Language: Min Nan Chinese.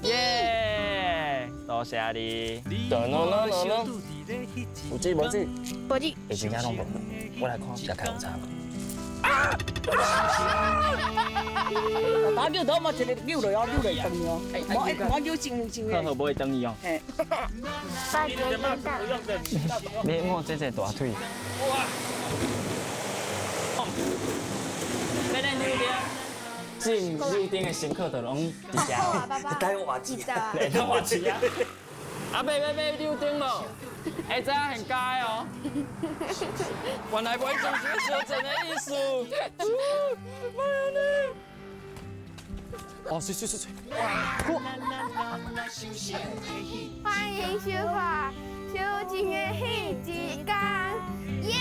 耶！多謝你。噔噔噔噔噔，有水無水？無水。會真正攏無，我來看遮開有差無？打扭頭嘛，一个扭落哦，扭落斷哦，無無扭正正好好，無會斷去哦。嘿。八節到。你我這隻大腿。哇！來來扭邊。進柳丁的乘客就攏佇遮。會當活字啊！會當活字啊！阿伯欲買柳丁無？會知影現加的哦。原來買就是小錢的意思。莫按呢。哦，媠媠媠媠。歡迎收看《小情的彼一天》，耶！